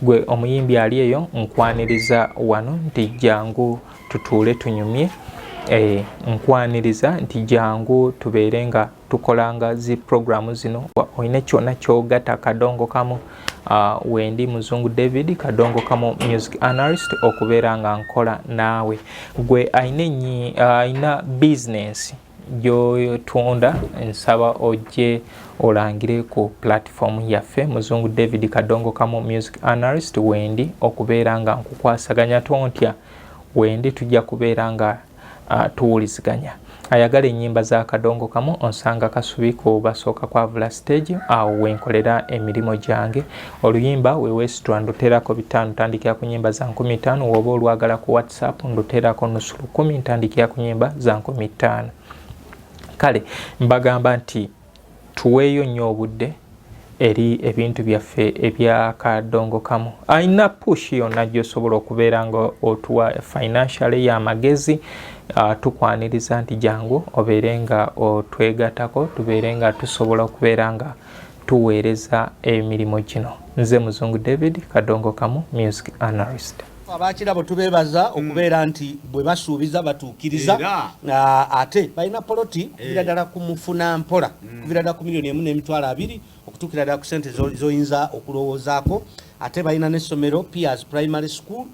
Gwe omuyimbi ali eyo, nkwaniriza wano nti jangu tutuule tunyumye. Nkwaniriza nti jangu tubeere nga tukolanga zi programu zino. Olina kyonna kyogata Kadongo Kamu, wendi Muzungu David Kadongo Kamu music analyst, okubeera nga nkola naawe. Gwe ayina business gyotunda, nsaba ojje olangire ku platform yaffe. Muzungu David Kadongo Kamu music analyst, wendi okubeera nga nkukwasaganya. Tontya, wendi, tujja kubeera nga tuwuliziganya. Ayagala ennyimba za Kadongo Kamu, onsanga Kasubi ku basooka kwavula stage, awo wenkolera emirimu gyange. Oluyimba weweesitwa nduteerako 500, ntandikira ku nyimba za 5000. Woba olwagala ku WhatsApp, nduteerako nusu 1000, ntandikira ku nyimba za 5000. Kale mbagamba nti tuweeyo nnyo obudde eri ebintu byaffe ebyakadongo kamu. Alina push yonna gyosobola okubeera nga otuwa financially y'amagezi, tukwaniriza nti jangu obeere nga otwegatako, tubeere nga tusobola okubeera nga tuweereza emirimu gino. Nze Muzungu David Kadongo Kamu music analyst. Abakirabo tubeebaza okubeera nti bwe basuubiza batuukiriza. Ate balina poloti kuvira ddala ku mufuna mpola, kuvira ddala ku miliyoni 1.2 000 okutuukira ddala ku sente zoyinza okulowoozaako. Ate balina n'essomero Piers Primary School,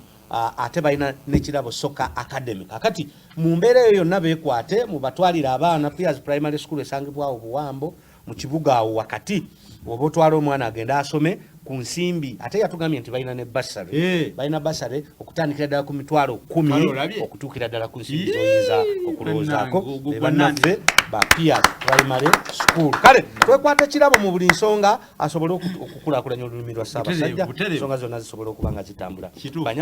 ate balina n'Ekirabo Soccer Academy. Kakati mu mbeera eyo yonna beekwate, mubatwalire abaana. Piers Primary School esangibwawo Buwambo mu kibuga awo wakati. Oba otwala omwana agende asome ku nsimbi. Ate yatugambye nti balina ne bursary. Balina bursary okutandikira ddala ku 100 000 Kale olabye. okutuukira ddala ku nsimbi zoyinza okulowoozaako. Bannange, ogwo Be bannaffe ba Piers Primary School. Kale twekwata Kirabo mu buli nsonga asobole okukulaakulanya olulimi lwa Ssaabasajja, Butereevu, butereevu. ensonga zonna zisobole okuba nga zitambula. Kituufu.